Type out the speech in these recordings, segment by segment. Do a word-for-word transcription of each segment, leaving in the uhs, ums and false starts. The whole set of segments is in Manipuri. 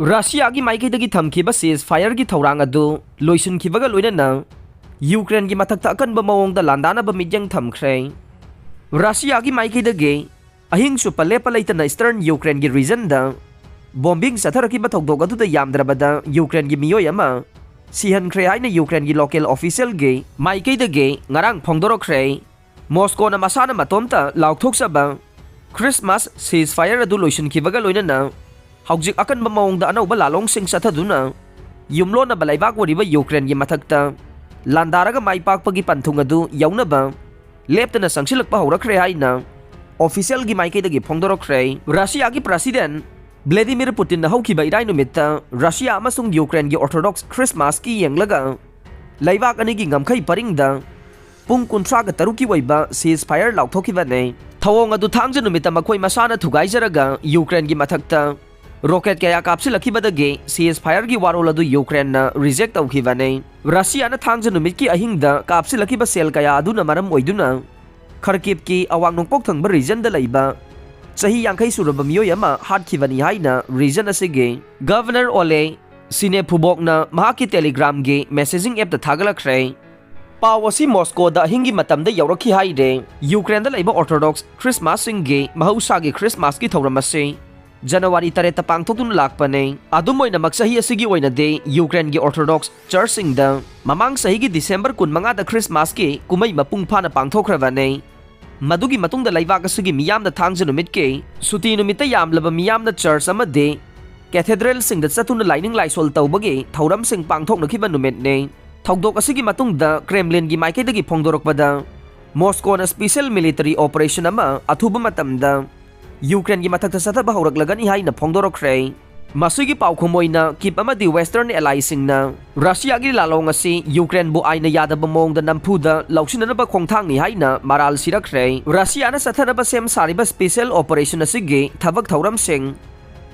ꯔꯁꯤꯌꯥꯒꯤ ꯃꯥꯏꯀꯩꯗꯒꯤ ꯊꯝꯈꯤꯕ ceasefire-ꯒꯤ ꯊꯧꯔꯥꯡ ꯑꯗꯨ ꯂꯣꯏꯁꯤꯟꯈꯤꯕꯒ ꯂꯣꯏꯅꯅ ꯌꯨꯀ꯭ꯔꯦꯟꯒꯤ ꯃꯊꯛꯇ ꯑꯀꯟꯕ ꯃꯑꯣꯡꯗ ꯂꯥꯟꯗꯥꯅꯕ ꯃꯤꯠꯌꯦꯡ ꯊꯝꯈ꯭ꯔꯦ꯫ ꯔꯁꯤꯌꯥꯒꯤ ꯃꯥꯏꯀꯩꯗꯒꯤ ꯑꯍꯤꯡ ꯆꯨꯞꯄ ꯂꯦꯞꯄ ꯂꯩꯇꯅ Eastern Ukraine-ꯒꯤ region-ꯗ bombing ꯆꯠꯊꯔꯛꯈꯤꯕ ꯊꯧꯗꯣꯛ ꯑꯗꯨꯗ ꯌꯥꯝꯗ꯭ꯔꯕꯗ ꯌꯨꯀ꯭ꯔꯦꯟꯒꯤ ꯃꯤꯑꯣꯏ ꯑꯃ ꯁꯤꯍꯟꯈ꯭ꯔꯦ ꯍꯥꯏꯅ ꯌꯨꯀ꯭ꯔꯦꯟꯒꯤ local official-ꯒꯤ ꯃꯥꯏꯀꯩꯗꯒꯤ ꯉꯔꯥꯡ ꯐꯣꯡꯗꯣꯔꯛꯈ꯭ꯔꯦ꯫ ꯃꯣꯁꯀꯣꯅ ꯃꯁꯥꯅ ꯃꯇꯣꯝꯇ ꯂꯥꯎꯊꯣꯛꯆꯕ Christmas ceasefire ꯑꯗꯨ ꯂꯣꯏꯁꯤꯟꯈꯤꯕꯒ ꯂꯣꯏꯅꯅ ꯍꯧꯖꯤꯛ ꯑꯀꯟꯕ ꯃꯑꯣꯡꯗ ꯑꯅꯧꯕ ꯂꯥꯂꯣꯡꯁꯤꯡ ꯆꯠꯊꯗꯨꯅ ꯌꯨꯝꯂꯣꯟꯅꯕ ꯂꯩꯕꯥꯛ ꯑꯣꯏꯔꯤꯕ ꯌꯨꯀ꯭ꯔꯦꯟꯒꯤ ꯃꯊꯛꯇ ꯂꯥꯟꯗꯥꯔꯒ ꯃꯥꯏ ꯄꯥꯛꯄꯒꯤ ꯄꯟꯊꯨꯡ ꯑꯗꯨ ꯌꯧꯅꯕ ꯂꯦꯞꯇꯅ ꯆꯪꯁꯤꯜꯂꯛꯄ ꯍꯧꯔꯛꯈ꯭ꯔꯦ ꯍꯥꯏꯅ official-ꯒꯤ ꯃꯥꯏꯀꯩꯗꯒꯤ ꯐꯣꯡꯗꯣꯔꯛꯈ꯭ꯔꯦ꯫ ꯔꯁꯤꯌꯥꯒꯤ President Vladimir Putin-ꯅ ꯍꯧꯈꯤꯕ ꯏꯔꯥꯏ ꯅꯨꯃꯤꯠꯇ ꯔꯁꯤꯌꯥ ꯑꯃꯁꯨꯡ ꯌꯨꯀ꯭ꯔꯦꯟꯒꯤ Orthodox Christmas-ꯀꯤ ꯌꯦꯡꯂꯒ ꯂꯩꯕꯥꯛ ꯑꯅꯤꯒꯤ ꯉꯝꯈꯩ ꯄꯔꯤꯡꯗ ꯄꯨꯡ ꯀꯨꯟꯊ꯭ꯔꯥꯒ ꯇꯔꯨꯛꯀꯤ ꯑꯣꯏꯕ ceasefire ꯂꯥꯎꯊꯣꯛꯈꯤꯕꯅꯤ꯫ ꯊꯧꯑꯣꯡ ꯑꯗꯨ ꯊꯥꯡꯖ ꯅꯨꯃꯤꯠꯇ ꯃꯈꯣꯏ ꯃꯁꯥꯅ ꯊꯨꯒꯥꯏꯖꯔꯒ ꯌꯨꯀ꯭ꯔꯦꯟꯒꯤ ꯃꯊꯛꯇ rocket ꯀꯌꯥ ꯀꯥꯞꯁꯤꯜꯂꯛꯈꯤꯕꯗꯒꯤ ceasefire-ꯒꯤ ꯋꯥꯔꯣꯜ ꯑꯗꯨ ꯌꯨꯀ꯭ꯔꯦꯟꯅ reject ꯇꯧꯈꯤꯕꯅꯤ꯫ ꯔꯁꯤꯌꯥꯅ ꯊꯥꯡꯖ ꯅꯨꯃꯤꯠꯀꯤ ꯑꯍꯤꯡꯗ ꯀꯥꯞꯁꯤꯜꯂꯛꯈꯤꯕ shell ꯀꯌꯥ ꯑꯗꯨꯅ ꯃꯔꯝ ꯑꯣꯏꯗꯨꯅ ꯈꯔꯀꯤꯞꯀꯤ ꯑꯋꯥꯡ ꯅꯣꯡꯄꯣꯛ ꯊꯪꯕ region-ꯗ ꯂꯩꯕ ꯆꯍꯤ ꯌꯥꯡꯈꯩ ꯁꯨꯔꯕ ꯃꯤꯑꯣꯏ ꯑꯃ ꯍꯥꯠꯈꯤꯕꯅꯤ ꯍꯥꯏꯅ region ꯑꯁꯤꯒꯤ Governor Ole Syniehubokꯅ ꯃꯍꯥꯛꯀꯤ Telegram-ꯒꯤ messaging app-ꯇ ꯊꯥꯒꯠꯂꯛꯈ꯭ꯔꯦ꯫ ꯄꯥꯎ ꯑꯁꯤ ꯃꯣꯁꯀꯣꯗ ꯑꯍꯤꯡꯒꯤ ꯃꯇꯝꯗ ꯌꯧꯔꯛꯈꯤ ꯍꯥꯏꯔꯦ꯫ ꯌꯨꯀ꯭ꯔꯦꯟꯗ ꯂꯩꯕ Orthodox Christmas-ꯁꯤꯡꯒꯤ ꯃꯍꯧꯁꯥꯒꯤ Christmas-ꯀꯤ ꯊꯧꯔꯝ ꯑꯁꯤ ꯖꯅꯋꯥꯔꯤ ꯇꯔꯦꯠꯇ ꯄꯥꯡꯊꯣꯛꯇꯨꯅ ꯂꯥꯛꯄꯅꯤ꯫ ꯑꯗꯨꯝ ꯑꯣꯏꯅꯃꯛ, ꯆꯍꯤ ꯑꯁꯤꯒꯤ ꯑꯣꯏꯅꯗꯤ ꯌꯨꯀ꯭ꯔꯦꯟꯒꯤ Orthodox Church-ꯁꯤꯡꯗ ꯃꯃꯥꯡ ꯆꯍꯤꯒꯤ December ꯀꯨꯟꯃꯉꯥꯗ Christmas-ꯀꯤ ꯀꯨꯝꯍꯩ ꯃꯄꯨꯡ ꯐꯥꯅ ꯄꯥꯡꯊꯣꯛꯈ꯭ꯔꯕꯅꯤ꯫ ꯃꯗꯨꯒꯤ ꯃꯇꯨꯡꯗ ꯂꯩꯕꯥꯛ ꯑꯁꯤꯒꯤ ꯃꯤꯌꯥꯝꯅ ꯊꯥꯡꯖ ꯅꯨꯃꯤꯠꯀꯤ ꯁꯨꯇꯤ ꯅꯨꯃꯤꯠꯇ ꯌꯥꯝꯂꯕ ꯃꯤꯌꯥꯝꯅ church ꯑꯃꯗꯤ cathedral-ꯁꯤꯡꯗ ꯆꯠꯇꯨꯅ ꯂꯥꯏꯅꯤꯡ ꯂꯥꯏꯁꯣꯜ ꯇꯧꯕꯒꯤ ꯊꯧꯔꯝꯁꯤꯡ ꯄꯥꯡꯊꯣꯛꯅꯈꯤꯕ ꯅꯨꯃꯤꯠꯅꯤ꯫ ꯊꯧꯗꯣꯛ ꯑꯁꯤꯒꯤ ꯃꯇꯨꯡꯗ Kremlin-ꯒꯤ ꯃꯥꯏꯀꯩꯗꯒꯤ ꯐꯣꯡꯗꯣꯔꯛꯄꯗ, ꯃꯣꯁꯀꯣꯅ special military operation ꯑꯃ ꯑꯊꯨꯕ ꯃꯇꯝꯗ ꯌꯨꯀ꯭ꯔꯦꯟꯒꯤ ꯃꯊꯛꯇ ꯆꯠꯊꯕ ꯍꯧꯔꯛꯂꯒꯅꯤ ꯍꯥꯏꯅ ꯐꯣꯡꯗꯣꯔꯛꯈ꯭ꯔꯦ꯫ ꯃꯁꯤꯒꯤ ꯄꯥꯎꯈꯨꯝ ꯑꯣꯏꯅ ꯀꯤꯞ ꯑꯃꯗꯤ Western ally-ꯁꯤꯡꯅ ꯔꯁꯤꯌꯥꯒꯤ ꯂꯥꯂꯣꯡ ꯑꯁꯤ ꯌꯨꯀ꯭ꯔꯦꯟꯕꯨ ꯑꯥꯏꯟꯅ ꯌꯥꯗꯕ ꯃꯑꯣꯡꯗ ꯅꯝꯐꯨꯗ ꯂꯧꯁꯤꯟꯅꯅꯕ ꯈꯣꯡꯊꯥꯡꯅꯤ ꯍꯥꯏꯅ ꯃꯔꯥꯜ ꯁꯤꯔꯛꯈ꯭ꯔꯦ꯫ ꯔꯁꯤꯌꯥꯅ ꯆꯠꯊꯅꯕ ꯁꯦꯝ ꯁꯥꯔꯤꯕ special operation ꯑꯁꯤꯒꯤ ꯊꯕꯛ ꯊꯧꯔꯝꯁꯤꯡ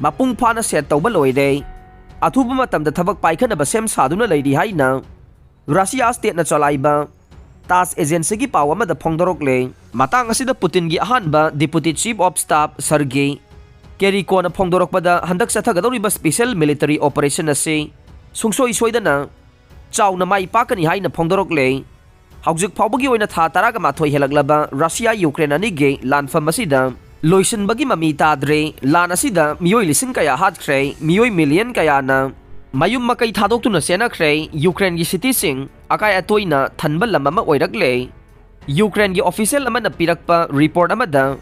ꯃꯄꯨꯡ ꯐꯥꯅ set ꯇꯧꯕ ꯂꯣꯏꯔꯦ꯫ ꯑꯊꯨꯕ ꯃꯇꯝꯗ ꯊꯕꯛ ꯄꯥꯏꯈꯠꯅꯕ ꯁꯦꯝ ꯁꯥꯗꯨꯅ ꯂꯩꯔꯤ ꯍꯥꯏꯅ ꯔꯁꯤꯌꯥ state-ꯅ ꯆꯂꯥꯏꯕ TASS agency-ꯒꯤ ꯄꯥꯎ ꯑꯃꯗ ꯐꯣꯡꯗꯣꯔꯛꯂꯦ꯫ ꯃꯇꯥꯡ ꯑꯁꯤꯗ ꯄꯨꯇꯤꯟꯒꯤ ꯑꯍꯥꯟꯕ Deputy Chief of Staff Sergei ꯀꯦꯔꯤꯀꯣꯅ ꯐꯣꯡꯗꯣꯔꯛꯄꯗ, ꯍꯟꯗꯛ ꯆꯠꯊꯒꯗꯧꯔꯤꯕ special military operation ꯑꯁꯤ ꯁꯨꯡꯁꯣꯏ ꯁꯣꯏꯗꯅ ꯆꯥꯎꯅ ꯃꯥꯏ ꯄꯥꯛꯀꯅꯤ ꯍꯥꯏꯅ ꯐꯣꯡꯗꯣꯔꯛꯂꯦ꯫ ꯍꯧꯖꯤꯛ ꯐꯥꯎꯕꯒꯤ ꯑꯣꯏꯅ ꯊꯥ ꯇꯔꯥꯒ ꯃꯥꯊꯣꯏ ꯍꯦꯜꯂꯛꯂꯕ ꯔꯁꯤꯌꯥ ꯌꯨꯀ꯭ꯔꯦꯟ ꯑꯅꯤꯒꯤ ꯂꯥꯟꯐꯝ ꯑꯁꯤꯗ ꯂꯣꯏꯁꯤꯟꯕꯒꯤ ꯃꯃꯤ ꯇꯥꯗ꯭ꯔꯦ꯫ ꯂꯥꯟ ꯑꯁꯤꯗ ꯃꯤꯑꯣꯏ ꯂꯤꯁꯤꯡ ꯀꯌꯥ ꯍꯥꯠꯈ꯭ꯔꯦ, ꯃꯤꯑꯣꯏ ꯃꯤꯂꯤꯌꯟ ꯀꯌꯥꯅ ꯃꯌꯨꯝ ꯃꯀꯩ ꯊꯥꯗꯣꯛꯇꯨꯅ ꯆꯦꯟꯅꯈ꯭ꯔꯦ꯫ ꯌꯨꯀ꯭ꯔꯦꯟꯒꯤ cityꯁꯤꯡ ꯑꯀꯥꯏ ꯑꯇꯣꯏꯅ ꯊꯟꯕ ꯂꯝ ꯑꯃ ꯑꯣꯏꯔꯛꯂꯦ꯫ ꯌꯨꯀ꯭ꯔꯦꯟꯒꯤ official ꯑꯃꯅ ꯄꯤꯔꯛꯄ report ꯑꯃꯗ,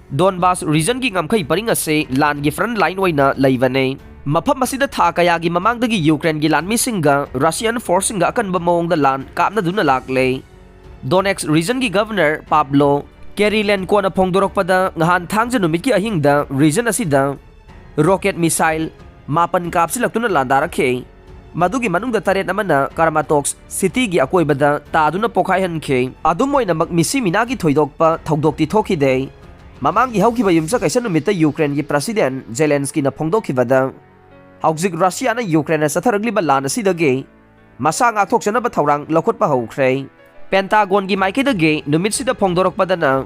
ꯗꯣꯟꯕꯥꯁ regionꯒꯤ ꯉꯝꯈꯩ ꯄꯔꯤꯡ ꯑꯁꯤ ꯂꯥꯟꯒꯤ front line ꯑꯣꯏꯅ ꯂꯩꯕꯅꯦ꯫ ꯃꯐꯝ ꯑꯁꯤꯗ ꯊꯥ ꯀꯌꯥꯒꯤ ꯃꯃꯥꯡꯗꯒꯤ ꯌꯨꯀ꯭ꯔꯦꯟꯒꯤ ꯂꯥꯟꯃꯤꯁꯤꯡꯒ ꯔꯁꯤꯌꯥꯟ forceꯁꯤꯡꯒ ꯑꯀꯟꯕ ꯃꯑꯣꯡꯗ ꯂꯥꯟ ꯀꯥꯞꯅꯗꯨꯅ ꯂꯥꯛꯂꯦ꯫ ꯗꯣꯅꯦꯠꯁ regionꯒꯤ governor ꯄꯥꯕ꯭ꯂꯣ ꯀꯦꯔꯤꯂꯦꯟꯀꯣꯅ ꯐꯣꯡꯗꯣꯔꯛꯄꯗ, ꯉꯍꯥꯟ ꯊꯥꯡꯖ ꯅꯨꯃꯤꯠꯀꯤ ꯑꯍꯤꯡꯗ region ꯑꯁꯤꯗ rocket missile ꯃꯥꯄꯟ ꯀꯥꯞꯁꯤꯜꯂꯛꯇꯨꯅ ꯂꯥꯟꯗꯥꯔꯛꯈꯤ꯫ ꯃꯗꯨꯒꯤ ꯃꯅꯨꯡꯗ ꯇꯔꯦꯠ ꯑꯃꯅ ꯀ꯭ꯔꯥꯃꯥꯇꯣꯛꯁ cityꯒꯤ ꯑꯀꯣꯏꯕꯗ ꯇꯥꯗꯨꯅ ꯄꯣꯛꯈꯥꯏꯍꯟꯈꯤ꯫ ꯑꯗꯨꯝ ꯑꯣꯏꯅꯃꯛ, ꯃꯤꯁꯤ ꯃꯤꯅꯥꯒꯤ ꯊꯣꯏꯗꯣꯛꯄ ꯊꯧꯗꯣꯛꯇꯤ ꯊꯣꯛꯈꯤꯗꯦ꯫ ꯃꯃꯥꯡꯒꯤ ꯍꯧꯈꯤꯕ ꯌꯨꯝꯁꯀꯩꯁ ꯅꯨꯃꯤꯠꯇ ꯌꯨꯀ꯭ꯔꯦꯟꯒꯤ president ꯖꯦꯂꯦꯟꯁꯀꯤꯅ ꯐꯣꯡꯗꯣꯛꯈꯤꯕꯗ, ꯍꯧꯖꯤꯛ ꯔꯁꯤꯌꯥꯅ ꯌꯨꯀ꯭ꯔꯦꯟꯗ ꯆꯠꯊꯔꯛꯂꯤꯕ ꯂꯥꯟ ꯑꯁꯤꯗꯒꯤ ꯃꯁꯥ ꯉꯥꯛꯊꯣꯛꯆꯅꯕ ꯊꯧꯔꯥꯡ ꯂꯧꯈꯠꯄ ꯍꯧꯈ꯭ꯔꯦ꯫ ꯄꯦꯟꯇꯥꯒꯣꯟꯒꯤ ꯃꯥꯏꯀꯩꯗꯒꯤ ꯅꯨꯃꯤꯠꯁꯤꯗ ꯐꯣꯡꯗꯣꯔꯛꯄꯗꯅ,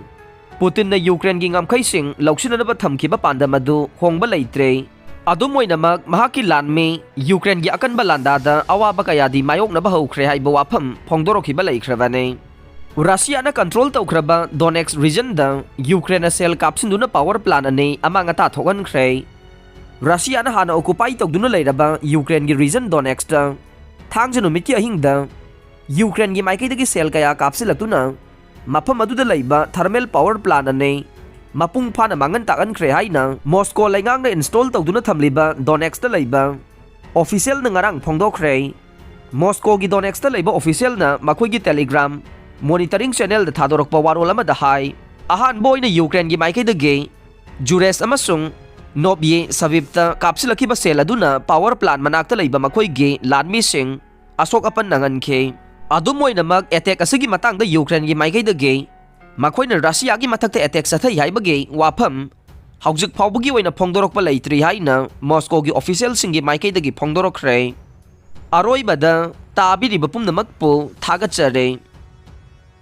ꯄꯨꯇꯤꯟꯅ ꯌꯨꯀ꯭ꯔꯦꯟꯒꯤ ꯉꯝꯈꯩꯁꯤꯡ ꯂꯧꯁꯤꯟꯅꯅꯕ ꯊꯝꯈꯤꯕ ꯄꯥꯟꯗꯝ ꯑꯗꯨ ꯍꯣꯡꯕ ꯂꯩꯇ꯭ꯔꯦ꯫ ꯑꯗꯨꯝ ꯑꯣꯏꯅꯃꯛ, ꯃꯍꯥꯛꯀꯤ ꯂꯥꯟꯃꯤ ꯌꯨꯀ꯭ꯔꯦꯟꯒꯤ ꯑꯀꯟꯕ ꯂꯥꯟꯗꯥꯗ ꯑꯋꯥꯕ ꯀꯌꯥꯗꯤ ꯃꯥꯌꯣꯛꯅꯕ ꯍꯧꯈ꯭ꯔꯦ ꯍꯥꯏꯕ ꯋꯥꯐꯝ ꯐꯣꯡꯗꯣꯔꯛꯈꯤꯕ ꯂꯩꯈ꯭ꯔꯕꯅꯤ꯫ ꯔꯁꯤꯌꯥꯅ control ꯇꯧꯈ꯭ꯔꯕ ꯗꯣꯅꯦꯠꯁ regionꯗ ꯌꯨꯀ꯭ꯔꯦꯟꯅ shell ꯀꯥꯞꯁꯤꯟꯗꯨꯅ power plant ꯑꯅꯤ ꯑꯃꯥꯡ ꯑꯇꯥ ꯊꯣꯛꯍꯟꯈ꯭ꯔꯦ꯫ ꯔꯁꯤꯌꯥꯅ ꯍꯥꯟꯅ occupy ꯇꯧꯗꯨꯅ ꯂꯩꯔꯕ ꯌꯨꯀ꯭ꯔꯦꯟꯒꯤ region ꯗꯣꯅꯦꯠꯁꯇ ꯊꯥꯡꯖ ꯅꯨꯃꯤꯠꯀꯤ ꯑꯍꯤꯡꯗ ꯌꯨꯀ꯭ꯔꯦꯟꯒꯤ ꯃꯥꯏꯀꯩꯗꯒꯤ shell ꯀꯌꯥ ꯀꯥꯞꯁꯤꯜꯂꯛꯇꯨꯅ ꯃꯐꯝ ꯑꯗꯨꯗ ꯂꯩꯕ thermal power plant ꯑꯅꯤ ꯃꯄꯨꯡ ꯐꯥꯅ ꯃꯥꯡꯍꯟ ꯇꯥꯛꯍꯟꯈ꯭ꯔꯦ ꯍꯥꯏꯅ ꯃꯣꯁꯀꯣ ꯂꯩꯉꯥꯛꯅ install ꯇꯧꯗꯨꯅ ꯊꯝꯂꯤꯕ ꯗꯣꯅꯦꯠꯁꯇ ꯂꯩꯕ officialꯅ ꯉꯔꯥꯡ ꯐꯣꯡꯗꯣꯛꯈ꯭ꯔꯦ꯫ ꯃꯣꯁꯀꯣꯒꯤ ꯗꯣꯅꯦꯠꯁꯇ ꯂꯩꯕ officialꯅ ꯃꯈꯣꯏꯒꯤ Telegram monitoring channelꯗ ꯊꯥꯗꯣꯔꯛꯄ ꯋꯥꯔꯣꯜ ꯑꯃꯗ ꯍꯥꯏ, ꯑꯍꯥꯟꯕ ꯑꯣꯏꯅ ꯌꯨꯀ꯭ꯔꯦꯟꯒꯤ ꯃꯥꯏꯀꯩꯗꯒꯤ ꯖꯨꯔꯦꯁ ꯑꯃꯁꯨꯡ ꯅꯣꯕꯌꯦ ꯁꯕꯤꯞꯇ ꯀꯥꯞꯁꯤꯜꯂꯛꯈꯤꯕ shell ꯑꯗꯨꯅ power plant ꯃꯅꯥꯛꯇ ꯂꯩꯕ ꯃꯈꯣꯏꯒꯤ ꯂꯥꯟꯃꯤꯁꯤꯡ ꯑꯁꯣꯛ ꯑꯄꯟ ꯅꯪꯍꯟꯈꯤ꯫ ꯑꯗꯨꯝ ꯑꯣꯏꯅꯃꯛ, attack ꯑꯁꯤꯒꯤ ꯃꯇꯥꯡꯗ ꯌꯨꯀ꯭ꯔꯦꯟꯒꯤ ꯃꯥꯏꯀꯩꯗꯒꯤ ꯃꯈꯣꯏꯅ ꯔꯁꯤꯌꯥꯒꯤ ꯃꯊꯛꯇ attack ꯆꯠꯊꯩ ꯍꯥꯏꯕꯒꯤ ꯋꯥꯐꯝ ꯍꯧꯖꯤꯛ ꯐꯥꯎꯕꯒꯤ ꯑꯣꯏꯅ ꯐꯣꯡꯗꯣꯔꯛꯄ ꯂꯩꯇ꯭ꯔꯤ ꯍꯥꯏꯅ ꯃꯣꯁꯀꯣꯒꯤ officialꯁꯤꯡꯒꯤ ꯃꯥꯏꯀꯩꯗꯒꯤ ꯐꯣꯡꯗꯣꯔꯛꯈ꯭ꯔꯦ꯫ ꯑꯔꯣꯏꯕꯗ, ꯇꯥꯕꯤꯔꯤꯕ ꯄꯨꯝꯅꯃꯛꯄꯨ ꯊꯥꯒꯠꯆꯔꯤ꯫